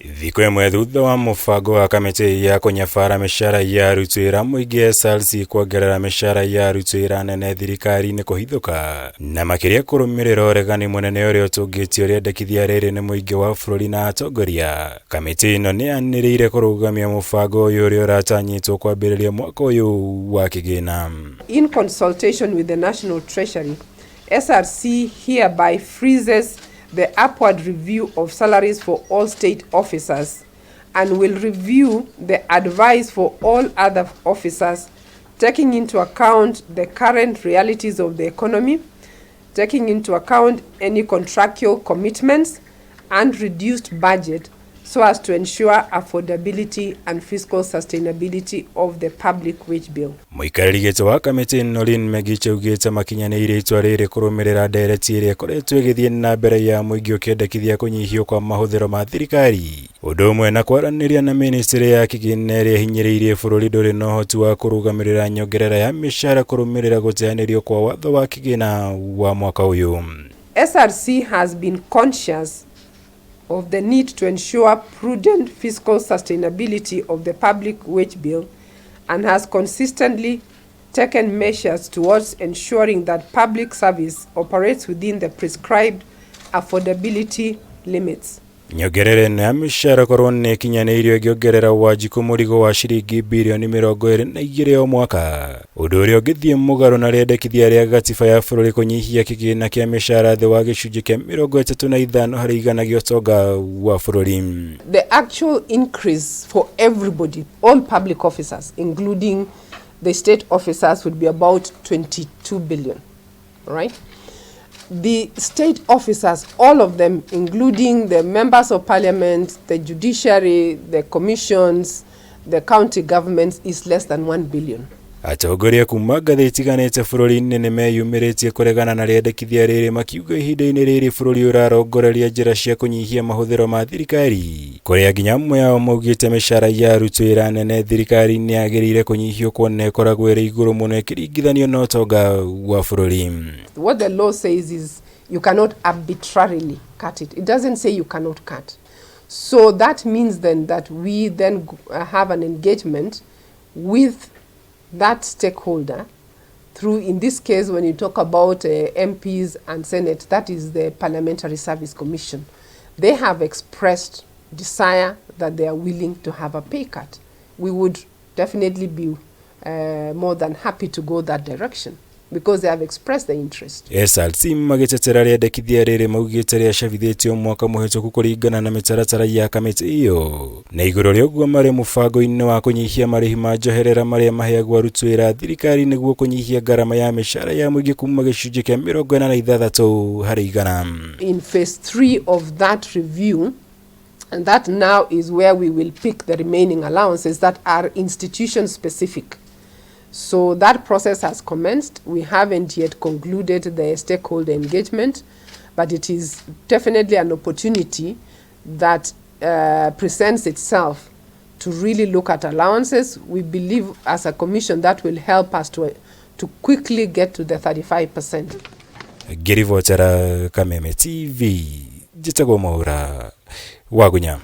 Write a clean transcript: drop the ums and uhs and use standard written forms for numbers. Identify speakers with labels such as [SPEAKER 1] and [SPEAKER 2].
[SPEAKER 1] Thikũ ĩmwe thutha wa mũbango wa kamĩtĩ ya kũnyabara mĩcara ya aruti wĩra mũingĩ SRC kuongerera mĩcara ya aruti wĩra nene thirikari-inĩ kũhithũka na makĩria kũrũmĩrĩra ũregani mũnene ũrĩa ũtũngĩtio rĩendekithia rĩrĩ nĩ mũingĩ wa bũrũri na atongoria. Kamĩtĩ ĩno nĩ yanĩrĩire kũrũgamia mũbango ũyũ ũrĩa ũratanyĩtwo kwambĩrĩria mwaka ũyũ wa kĩgĩna.
[SPEAKER 2] In consultation with the National Treasury, SRC hereby freezes the upward review of salaries for all state officers and will review the advice for all other officers, taking into account the current realities of the economy, taking into account any contractual commitments and reduced budget so as to ensure affordability and fiscal sustainability of the public wage bill.
[SPEAKER 1] Mũikarĩri gĩtĩ wa kamĩtĩ Noeleen Megich augĩte makinyanĩirie itua rĩrĩ kũrũmĩrĩra ndereti ĩrĩa ĩkoretwo ĩgĩthiĩ na mbere ya mũingĩ ũkĩendekithia kũnyihio kwa mahũthĩro ma thirikari ũndũ ũmwe na kwaranĩria na ministry ya kĩgĩna ĩrĩa ĩhinyĩrĩirie bũrũri ndũrĩ na ũhoti wa kũrũgamĩrĩra nyongerera ya mĩcara kũrũmĩrĩra gũteanĩrio kwa watho wa kĩgĩna wa mwaka ũyũ.
[SPEAKER 2] SRC has been conscious of the need to ensure prudent fiscal sustainability of the public wage bill and has consistently taken measures towards ensuring that public service operates within the prescribed affordability limits.
[SPEAKER 1] Nyongerera ĩno ya mĩcara korwo nĩ ĩkinyanĩirio ĩngĩongerera Wanjikũ mũrigo wa ciringi birioni 22 o mwaka, ũndũ ũrĩa ũngĩthiĩ mũgarũ na rĩendekithia rĩa gatiba ya bũrũri kũnyihia kĩgĩna kĩa mĩcara thĩ wa gĩcunjĩ kĩa 35 harĩ igana gĩa ũtonga wa bũrũri.
[SPEAKER 2] The actual increase for everybody, all public officers, including the state officers, would be about 22 billion, right? The state officers, all of them, including the members of parliament, the judiciary, the commissions, the county governments, is less than 1 billion.
[SPEAKER 1] Atongoria kuma ngathĩ itiganĩte bũrũri-inĩ nĩ meyumĩrĩtie kũregana na rĩendekithia rĩrĩ makiuga ihinda-inĩ rĩrĩ bũrũri ũrarongoreria njĩra cia kũnyihia mahũthĩro ma thirikari kũrĩa nginya amwe ao maugĩte mĩcara ya arutwo wĩra nene thirikari-inĩ yagĩrĩire kũnyihio kuona ĩkoragwo ĩrĩ igũrũ mũno ĩkĩringithanio na ũtonga wa bũrũri.
[SPEAKER 2] What the law says is you cannot arbitrarily cut it. It doesn't say you cannot cut. So that means then that we then have an engagement with that stakeholder through, in this case, when you talk about MPs and Senate, that is the Parliamentary Service Commission. They have expressed desire that they are willing to have a pay cut. We would definitely be more than happy to go that direction because they have expressed their interest.
[SPEAKER 1] SRC magĩtetera rĩendekithia rĩrĩ maugĩte rĩacabithĩtio mwaka mũhĩtũku kũringana na mĩtaratara ya kamĩtĩ ĩyo na igũrũ rĩa ũguo marĩ mũbango-inĩ wa kũnyihia marĩhi ma njoherera marĩa maheagwo arutwo wĩra thirikari nĩguo kũnyihia ngarama ya mĩcara ya mũingĩ kuma gĩcunjĩ kĩa 46 harĩ igana.
[SPEAKER 2] In phase 3 of that review, and that now is where we will pick the remaining allowances that are institution specific. So that process has commenced. We haven't yet concluded the stakeholder engagement, but it is definitely an opportunity that presents itself to really look at allowances. We believe as a commission that will help us to quickly get to the 35%.
[SPEAKER 1] Ngĩribotera Kameme TV, njĩtagwo Mwaura Wagunya.